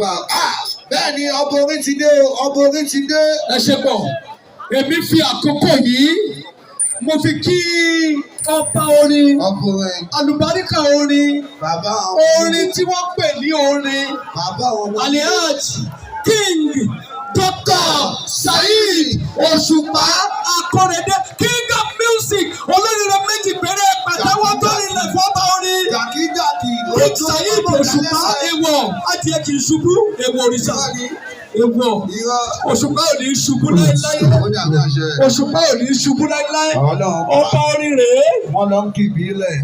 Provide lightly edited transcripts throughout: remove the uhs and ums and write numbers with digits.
Ẹ bá ah, bẹ́ẹ̀ ni, ọba orin ti dé o, ọba orin ti dé. Ẹ ṣe pọ̀. Èmi fi àkókò yìí, mo fi kí ọba orin, Ọba orin. Àlùbáríkà orin, Bàbá àwọn orin tí wọ́n pè ní orin, Bàbá àwọn ọmọ. Alhaji King Dr. Saheed Òṣùpá Akórèdé, King of Music, olóríire méjì péré, pàtẹ́wọ́ tó rinlẹ̀ fọ́ba orin. Jàkíjàkì. King Saheed Òṣùpá. Ewọ̀ adìẹ kì í ṣubú, ewọ̀ òrìṣà, ewọ̀. Irọ́. Òṣùpá ò ní ṣubú láéláé. Ó dàbí àṣẹ. Òṣùpá ò ní ṣubú láéláé. Ọlọ́run. Ọba orin rèé. Wọ́n lọ ń kì bílẹ̀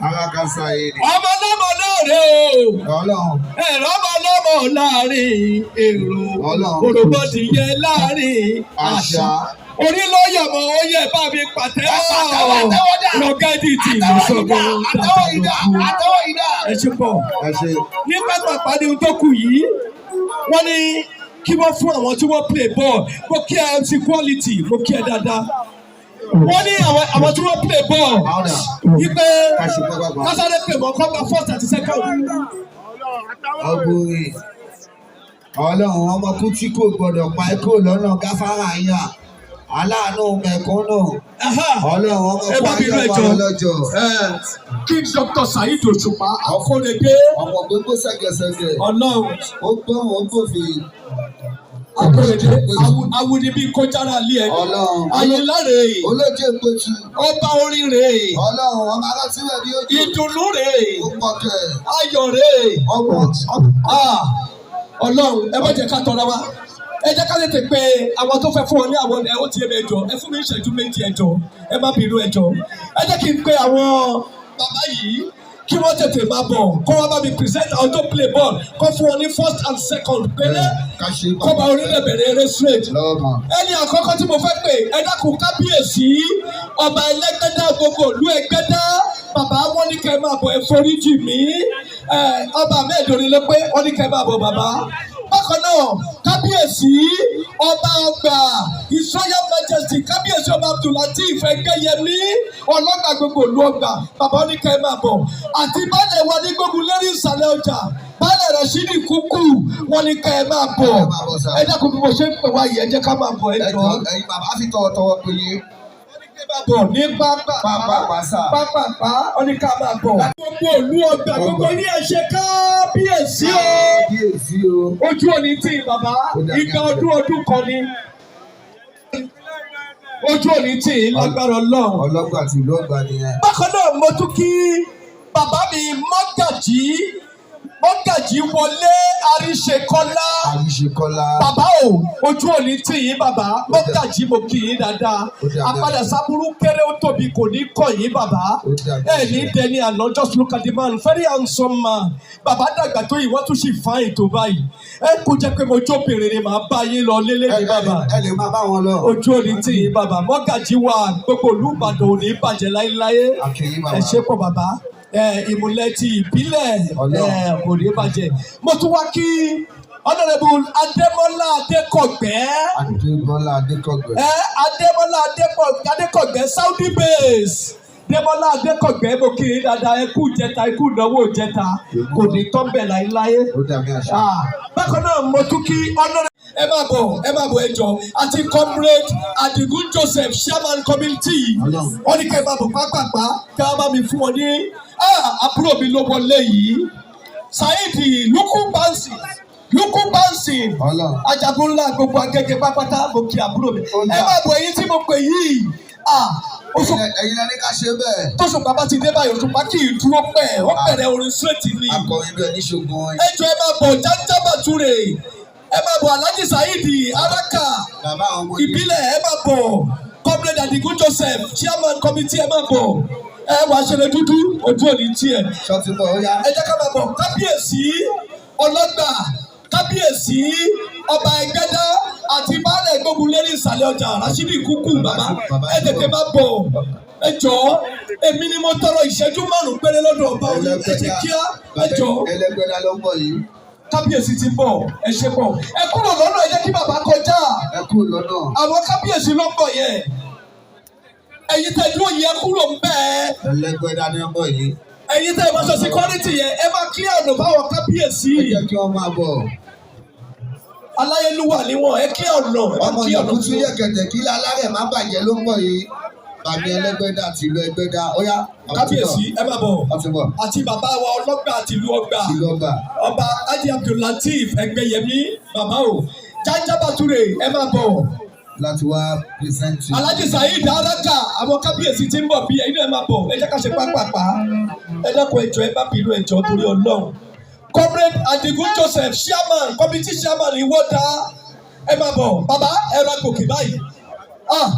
arákásá yìí ni. Ọmọ ọlọ́mọ náà rèé o. Ọlọ́run. Ẹ̀rọ ọmọ ọlọ́mọ láàrin èrò. Ọlọ́run. Òròmọdìyẹ láàrin Àṣà. àṣà. Orí ló yọ̀mọ̀, ó yẹ bá mi pàtẹ́wọ́. Àtẹ́wọ́, àtẹ́wọ́ dà. Rọ̀gẹ́dì tì í Àtẹ́wọ́ sọ̀rọ̀. ìdá, àtẹ́wọ́ ìdá, àtẹ́wọ́ ìdá. Ẹ ṣe pọ̀. Ẹ ṣe. Ní pápápá ní ohun tó kù yìí, wọ́n ní kí wọ́n fún àwọn tí wọ́n play ball. Mo kí ẹ, MC Quality, mo kí ẹ dáadáa. Wọ́n ní àwọn tí wọ́n play ball Ọ̀dà. wípé Ká ṣe pápápá. Kásáré pè wọ́n kọ́ gba first àti second. Ọba orin. Ọlọ́run, ọmọ kú tí kò gbọdọ̀ pa ẹ́ kó lọ́nà gáfárà yà. Aláàánú mẹ̀kúnnù. Aha. Ọlọ́run, ọmọ Ẹ kú bá bínú, ẹ ayé jọ̀ọ́. ọmọ ọlọ́jọ́. King Dr. Saheed Òṣùpá Akórèdé. Ọmọ gbogbo ṣẹ̀gẹ̀ṣẹ̀gẹ̀. Ọlọ́run. Ó gbóhùn, ó gbòfin. Akórèdé, awuni bíi kọjára lé ẹ. Ọlọ́run. Àyìnlá rèé. Olóje pétu. Ọba orin rèé. Ọlọ́run, ọmọ arátíwẹ̀ bí ojú. Ìdùnnú rèé. Ó pọ̀ kẹ̀. Ayọ̀ rèé. Ọmọ. Ah, Ọlọ́run, ẹ má jẹ́ ká tọrọ wa, ẹ jẹ́ ká tètè pé àwọn tó fẹ́ fún ọ ní àwọn ẹ ó ti yé mi. Ẹjọ́, ẹ fún mi ìṣẹ́jú 2, ẹjọ́, ẹ má bínú, ẹjọ́. Ẹ jẹ́ kí n pe àwọn bàbá yìí kí wọ́n tètè máa bọ̀, kó wọ́n bá mi present àwọn tó play ball, kó fún wọn ní first and second péré, Ká ṣe kó bá orílẹ̀ bẹ̀rẹ̀ eré straight. Lọ́wọ́ kan. Ẹni àkọ́kọ́ tí mo fẹ́ pè, ẹ dákun, kábíyèsí ọba Ẹlẹ́gbẹ́dá, gbogbo ìlú Ẹgbẹ́dá, bàbá, wọn ní kẹ́ ẹ máa bọ̀. Ẹ foríjì mí, ẹ ọba mẹ́ẹ̀ẹ́dọ́rin ló pé wọ́n ní kẹ́ ẹ máa bọ̀, bàbá. Bákan náà, kábíyèsí ọba Ọgbà, His Royal Majesty Kábíyèsí Ọba Abdulateef Ẹgbẹ́yẹmí, ọlọ́gbà, gbogbo ìlú Ọgbà, bàbá ní kẹ́ ẹ máa bọ̀. Àti baálẹ̀ wa ní gbogbo lérí ìsàlẹ̀ ọjà, Baálẹ̀ Rasheed Kúkú, wọn ní kẹ́ ẹ máa bọ̀. Ẹ máa bọ̀ sir. Ẹ dákun, bí mo ṣe ń pè wá yìí, ẹ jẹ́ ká máa bọ̀, ẹ Ẹ jọ̀ọ́. jọ, ẹ̀yin bàbá, fi tọwọ́tọwọ́ pè yín. Máa bọ̀ ní pápá. Pápá sà. Pápápá, ó ní ká máa bọ̀. Gbogbo ìlú Ọgbà, gbogbo ní, ẹ ṣe kábíyèsí o. Kábíyèsí o. Ojú òní tí bàbá. Ó dàbí Igba àṣẹ. ọdún ọdún kan ni. Ojú òní tí lágbára Ọlọ́run. Ọlọ́gbà tí ìlú Ọgbà nìyẹn. Bákan náà, mo tún kí bàbá mi, Mọ́gàjí Wọlé Àríṣekọ́lá. Àríṣekọ́lá. Bàbá o, ojú òní tì yín, bàbá Mọ́gàjí, mo kí yín dáadáa. Ó dàbí Àpadà sábúrú kéré ó tóbi kò ní kọ̀ yín, bàbá. Ó dàbí Ẹ ní àṣẹ. dẹni àná. Just look at the man, very handsome man. Bàbá dàgbà tó yìí, wọ́n tún sì fine tó báyìí. Ẹ kò jẹ́ pé mo jóbìnrin ni màá bá yín lọ lélẹ́ ní bàbá. Ẹ lè máa bá wọn lọ. Ojú òní tì yín, bàbá Mọ́gàjí wa. Gbogbo ìlú Ìbàdàn ò ní bàjẹ́ láéláé. Àkìyí bàbá. Ẹ ṣé pọ̀, bàbá. Ẹ ìmùlẹ̀ ti ìbílẹ̀. Ọlọ́run. Ẹ kò ní bàjẹ́. Mo tún wá kí Honourable Adémọ́lá Adékọ̀gbẹ́. Adébọ́lá Adékọ̀gbẹ́. Ẹ Adémọ́lá Adékọ̀gbẹ́, Saudi base. Démọ́lá Adékọ̀gbẹ́, mo kí yín dáadáa. Ẹ kú jẹta, ẹ kú ìnáwó jẹta, kò ní tán bẹ̀ láéláé. Ó dàbí àṣẹ. Ah, bákan náà, mo tún kí honourable, ẹ máa bọ̀, ẹ máa bọ̀, ẹ jọ, àti Comrade Adigun Joseph, chairman committee. Ọlọ́run. Wọ́n ní kẹ́ ẹ máa bọ̀ pápápá, kẹ́ ẹ bá mi fún wọn ní. Ah, àbúrò mi ló wọlé yìí, Saheed Luku Bansi, Luku Bansi. Ọlọ́run. Ajagun ńlá gbogbo Agége pápátá, mo kí àbúrò mi. Ó dà. Ẹ máa bọ̀, èyí tí mo pè yìí. Ah, oṣù Ẹ̀yin lẹni ká ṣe bẹ́ẹ̀. Tóṣùpá bá ti dé báyìí, Òṣùpá kì í dúró pẹ́, ó bẹ̀rẹ̀ orin straight ni. Akọrin bí ẹni ṣogun. Ẹ jọ̀ọ́, ẹ máa bọ̀, Jájá Bàtúrè, ẹ máa bọ̀, Alhaji Saheed Araka. Bàbá àwọn ọmọ. Ìbílẹ̀, ẹ máa bọ̀, Comrade Adigun Joseph, chairman committee, ẹ máa bọ̀. Ẹ wàá ṣẹlẹ̀ dúdú, ojú òní tiẹ̀. Ṣọtí bọ̀, ó yá. Ẹ jẹ́ ká máa bọ̀. Kábíyèsí ọlọ́gbà, Kábíyèsí Ọba Ẹgbẹ́dá àti baálẹ̀ gbógun lérí ìsàlẹ̀ ọjà, Rashidi Kúkú, bàbá, ẹ tètè máa bọ̀, ẹ jọ̀ọ́. Èmi ni mo tọrọ ìṣẹ́jú 5 péré lọ́dọ̀ ọba orí. Ẹ ṣe kíá, ẹ jọ̀ọ́. Ẹlẹ́gbẹ́dá ló ń bọ̀ yìí. Kábíyèsí ti bọ̀, ẹ ṣe pọ̀. Ẹ kúrò lọ́nà, ẹ jẹ́ kí bàbá kọjá. Ẹ kúrò lọ́nà. Àwọn kábíyèsí ló ń bọ̀ yẹn. Ẹ̀yin tẹ́ dúró yẹ, kúrò ń bẹ́ẹ̀. Ẹlẹ́gbẹ́dá ni ń bọ̀ yìí. Ẹ̀yin tẹ́ ẹ máa sọ security yẹn, ẹ máa clear ọ̀nà fáwọn kábíyèsí. Ẹ jẹ́ kí wọ́n máa bọ̀. Aláyélúwà níwọ̀n ẹ kí ọ̀nà ẹ bá Ọmọ kí ọ̀nà yòókù tún yẹ̀kẹ̀tẹ̀ kí alárẹ̀ má bàjẹ́ ló ń bọ̀ yìí. Bàmí Ẹlẹ́gbẹ́dá tìlú Ẹgbẹ́dá. Ó yá. Kábíyèsí, ẹ máa bọ̀. Wọ́n ti bọ̀. Àti bàbá wa ọlọ́gbà àti ìlú Ọgbà. Tìlú Ọgbà. Ọba Adi Abdulateef Ẹgbẹ́yẹmí, bàbá o. Jájábàtúrè, ẹ máa bọ̀. Láti wá present. Alhaji Saheed Araka, àwọn kábíyèsí tí ń bọ̀ bí ẹ̀yin náà, ẹ máa bọ̀. Ẹ jẹ́ ká ṣe pápápá. Ẹ dákun, ẹjọ́, ẹ má bínú, ẹjọ́ torí Ọlọ́run. Comrade Adigun Joseph, chairman, committee chairman Ìwọ́dà, ẹ máa bọ̀. Bàbá, ẹ ra gòkè báyìí. Ah,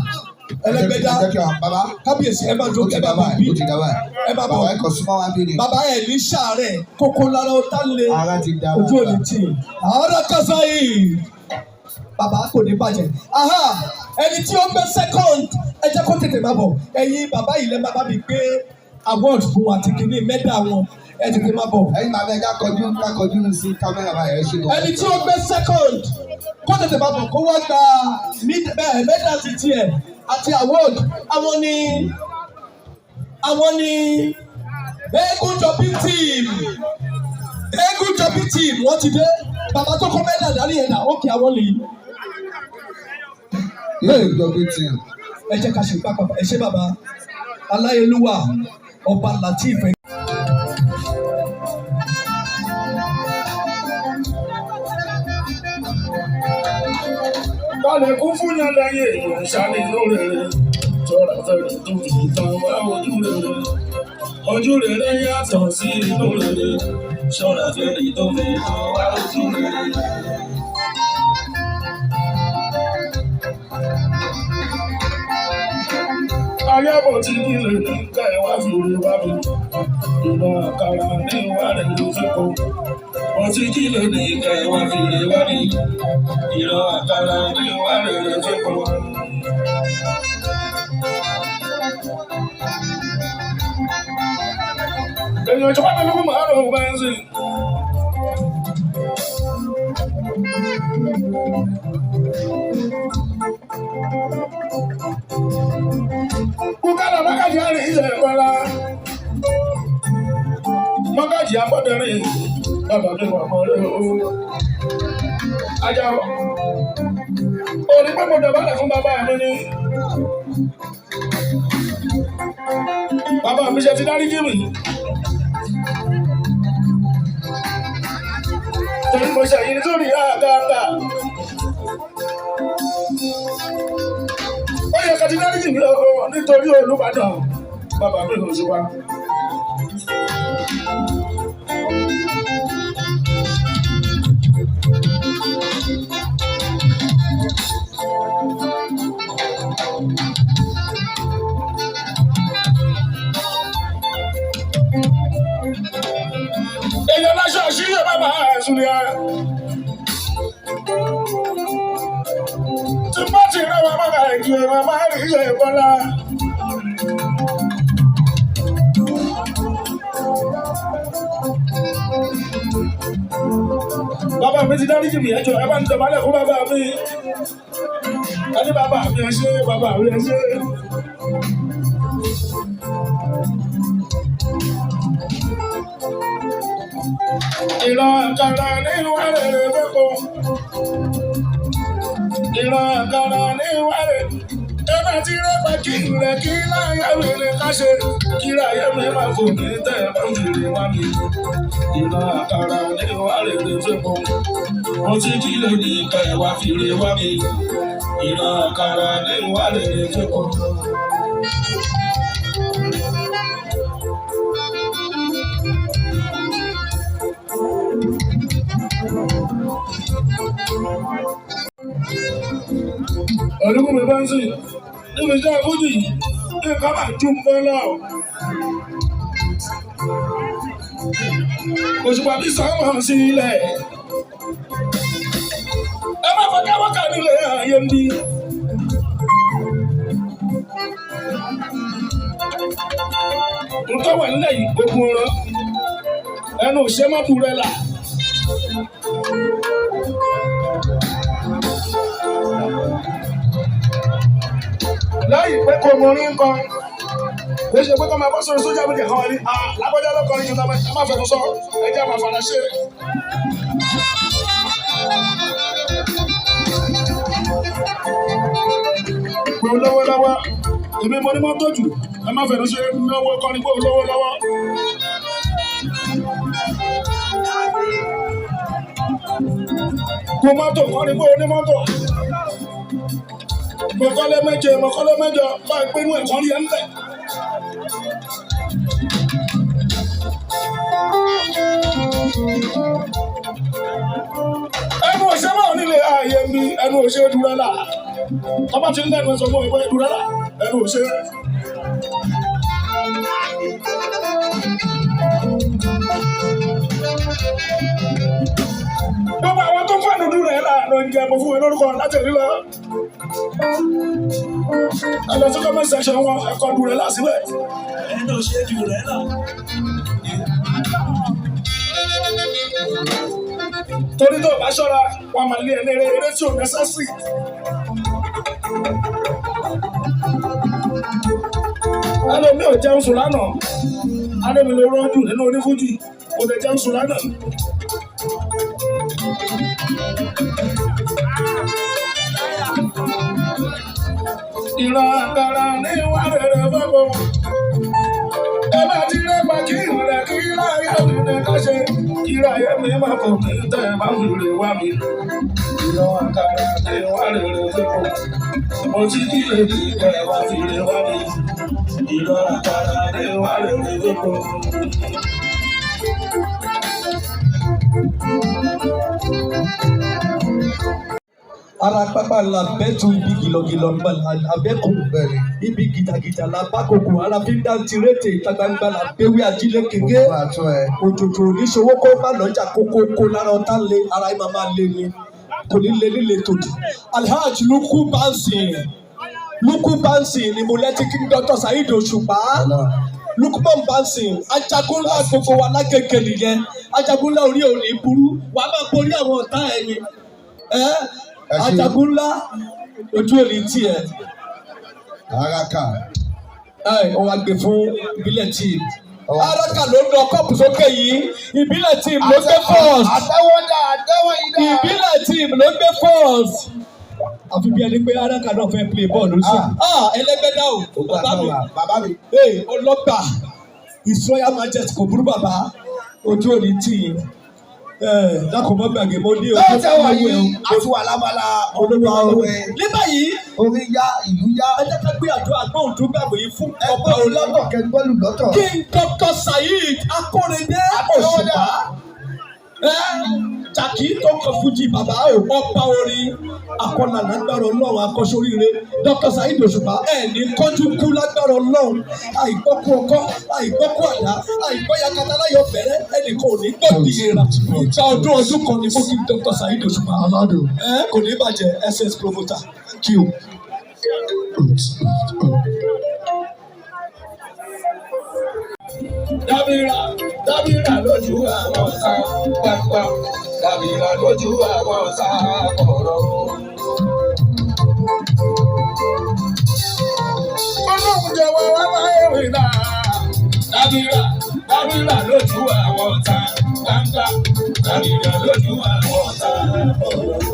Ẹlẹ́gbẹ́dá. Ẹ jẹ́ kí àwọn bàbá. Kábíyèsí, ẹ máa Ó dúró, ti ẹ dá máa bọ̀ báyìí. bí. Ó ti dá báyìí. Ẹ máa bọ̀. Bàbá, ẹ kàn súnmọ́ wá bí ni. Bàbá, ẹ ní sàárẹ̀ kókó lára ó tá lé. Ara ti dá. Ojú òní tì. Araka Saheed, bàbá, kò ní bàjẹ́. Aha, ẹni tí ó gbé second, ẹ jẹ́ kó tètè máa bọ̀. Ẹ̀yin bàbá yìí lẹ́ máa bá mi gbé award fún wa àti kìíní mẹ́dà wọn. Ẹ tètè máa bọ̀. Ẹ̀yin bàbá, ẹ ká kọjú sí kámẹ́rà báyìí, ẹ ṣe gan. Ẹni tí ó gbé second, kó tètè máa bọ̀ kó wá gba bẹ́ẹ̀ mẹ́dà ti tiẹ̀ àti award. Àwọn ni Eégúnjọbí team. Eégúnjọbí team, wọ́n ti dé. Bàbá tó kó mẹ́dà dání yẹn dà? Ókè, àwọn nìyí. Eégúnjọbí team. Ẹ jẹ́ ká ṣe pápá. Ẹ ṣé bàbá aláyélúwà, Ọba Lateef. Balẹ̀ kún fún yàn lẹ́yìn èèyàn ṣáni lórere. Tọ́ra fẹ́rẹ̀ tó fi tán wá ojú rere. Ojú rere yàtọ̀ sí inú rere. Ṣọ́ra fẹ́rẹ̀ tó fi tán wá ojú rere. Ayábọ̀ ti nílé ní ká ẹ wá fi rí wá mi. Ìlọ àkàrà ní ìwà rẹ̀ ló fi kọ́. Ọtí kílò ní ká ẹ wá fi rí wá mi. Ìlọ àkàrà ní ìwà rẹ̀ ló fi kọ́. Èèyàn ìjọba mi ló máa ń rò bá ń sìn. Bùkálà Mọ́gàjì àrìn ìṣẹ̀lẹ̀ kọ́lá. Mọ́gàjì Abọ́dẹ̀rìn, bàbá mi wà mọ́ rẹ̀ o. Ajá òní pé mo dọ̀bálẹ̀ fún bàbá mi ni. Bàbá mi ṣe ti dáríjì mi. Torí mo ṣẹ̀yìn sórí àgàgà. Ó yẹ ká ti dáríjì mi o nítorí Olúbàdàn. Bàbá mi ò sí wa. Èèyàn láṣọ àṣírí ẹ̀ bàbá àṣùlẹ̀. Tí bá ti rán wa máa kí ẹ máa rí iṣẹ́ ìbọ́lá. Bàbá mi ti dáríjì mí, ẹjọ́ ẹ bá ń dọ̀bálẹ̀ fún bàbá mi. Ẹni bàbá mi ẹ ṣé, bàbá mi ẹ ṣé. Ìran àkàrà ní wàrẹ̀ fẹ́kọ̀ọ́. Ìran àkàrà ní wàrẹ̀. Ẹ bá ti rẹ́ pa kí rẹ̀ kí láyé mi lè ká ṣe. Kí láyé mi máa fò ní tẹ̀ bá ń fèrè wá mi. Ìran àkàrà ní wàrẹ̀ fẹ́kọ̀ọ́. Mo ti jí lónìí ká ẹ wá fèrè wá mi. Ìran àkàrà ní wàrẹ̀ fẹ́kọ̀ọ́. Olúkúmi bá ń sìn níbi iṣẹ́ fújì yìí, nǹkan máa ju mọ́ lọ. Òṣùpá bí sọ́mọ̀ sí ilẹ̀. Ẹ má fọ́ káwọ́kà nílé ayé ń bí. Nǹkan wà nílẹ̀ yìí, ogun ọ̀rọ̀. Ẹnu ò ṣe má burẹ́ là. Lẹ́yìn pé kò mọ orin kan, kò ṣe pé kọ́ máa bọ́ sórí social media kan wá ní lágbájá lọ́kọ̀ ní ìjọba, ẹ má fẹnu sọ, ẹ jẹ́ máa fara ṣe. Mo lówó lọ́wọ́. Èmi mo ní mọ́tò jù. Ẹ má fẹ̀rù ṣe náwó kọ́ni pé olówó lọ́wọ́. Mo mọ́tò kọ́ni pé onímọ́tò. Mo kọ́lé méje, mo kọ́lé mẹ́jọ, bá a gbé inú ẹ̀kọ́ rí ẹ̀ ń bẹ̀. Ẹnu òṣè máa nílé ààyè mi, ẹnu òṣè dúrẹ́là. Tọ́ba ti ń lẹ́nu ẹ̀sọ́ fún ìwé dúrẹ́là, ẹnu òṣè. Gbogbo àwọn tó ń fẹ́ dúdú rẹ̀ là ló ń jẹ mo fún ẹ lórúkọ láti rí lọ. Ẹ lọ sí comment section wọn, ẹ̀kọ́ dúrẹ́là síbẹ̀. Ẹnu ṣe jù rẹ̀ là. Torí tó o bá ṣọ́ra, wọ́n máa lé ẹ léré eré tí ò necessary. Ẹlòmíì ò jẹun sùn lánàá. Adémi ló rọ́jù nínú onífújì, kò lè jẹun sùn lánàá. Ìran àkàrà ní wà rere fọ́pọ̀. Ẹ bá ti rẹ́pa kí ìrẹ̀ kí láyé mi ní ká ṣe. Kí láyé mi má fò mí tẹ́ ẹ bá fi lè wá mi. Ìran àkàrà ní wà rere fọ́pọ̀. Mo ti kí lè kí ẹ wá fi lè wá mi. Ìran àkàrà ní wà rere fọ́pọ̀. Ara pápá la bẹ́tù ibi gìlọ̀gìlọ̀ abẹ́kù Bẹ́ẹ̀ni. ibi gìtàgìtà la bá kòkò ara fi ń dá tirètè ìta gbangba la béwé ajílẹ̀ kéke Òkú àtún ẹ. òjòjò oníṣòwò kó má lọ́jà kókó kó lára ọ̀tá lé ara yìí máa máa lé ni kò ní lé nílé tòdì. Alhaji Luku Bansin, Luku Bansin ni mo lẹ́tí kí Dr. Saheed Òṣùpá. Ọlọ́run. Lukman Bansin, ajagunlá gbogbo wa lágége nìyẹn, ajagunlá orí òní burú, wàá máa borí àwọn ọ̀tá ẹ̀ ni ẹ. Ẹ ṣé. Ajagunlá ojú òní tiẹ̀. Araka. Ẹ ó wá gbé fún ìbílẹ̀ team. Ọwọ́. Araka ló ń lọ kọ́ọ̀pù sókè yìí, ìbílẹ̀ team ló gbé first. Àtẹ́wọ́dà àtẹ́wọ́ yìí dá. Ìbílẹ̀ team ló gbé first. Àfi bí ẹni pé Araka náà fẹ́ play ball ló sí. Ah, ẹlẹ́gbẹ́dá o, Òkú bàbá mi. àtọ́wà. Bàbá mi. Ee, ọlọ́gbà His Royal Majesty kò burú bàbá, ojú òní tì í. Ẹ dákun mọ́ gbàgbé mo ní Lọ́wọ́ tẹ́ wà yìí, a ti wà lábala olówó ọba olówó. orin. Ní báyìí, Orin yá, ìlú yá. ẹ jẹ́ ká gbé àdúrà gbóhùndúgbàgbò yìí fún ọba Ẹgbẹ́ orin. lọ́tọ̀ kẹgbọ́lù lọ́tọ̀. King Dr. Saheed Akorede Òṣùpá. Ẹ Jàkí tó kọ fújì bàbá o, ọba orin akọlà lágbára Ọlọ́run akọ́sóríire Dr. Saheed Òṣùpá ẹ ní kánjú kú lágbára Ọlọ́run, àìgbọ́kú ọkọ́, àìgbọ́kú àdá, àìgbọ́yakata láyọ̀ bẹ̀rẹ̀, ẹnìkan ò ní gbòdì ìrà ìjà ọdún ọdún kan ní fún King Dr. Saheed Òṣùpá. Aládùn. Ẹ kò ní bàjẹ́. SS promoter, thank you. Dábìrà, dábìrà lójú àwọn ọ̀tá gbangba. Dábìrà lójú àwọn ọ̀tá kọ̀ọ̀rọ̀. Ọlọ́run jọ̀wọ́ wá wá èrè náà. Dábìrà, dábìrà lójú àwọn ọ̀tá gbangba. Dábìrà lójú àwọn ọ̀tá kọ̀ọ̀rọ̀.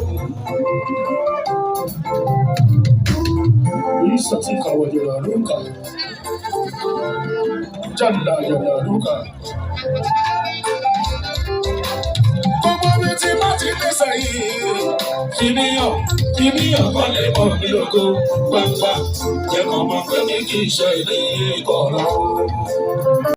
Isatika wa jalaluka. Jalla jalaluka. Gbogbo mi ti má ti dé sẹ́yìn. Kìnìyàn, kìnìyàn kan lè mọ̀ mí lógo gbangba. Jẹ́ kàn mọ̀ pé mi kì í ṣe ilé ìkọ̀rọ̀.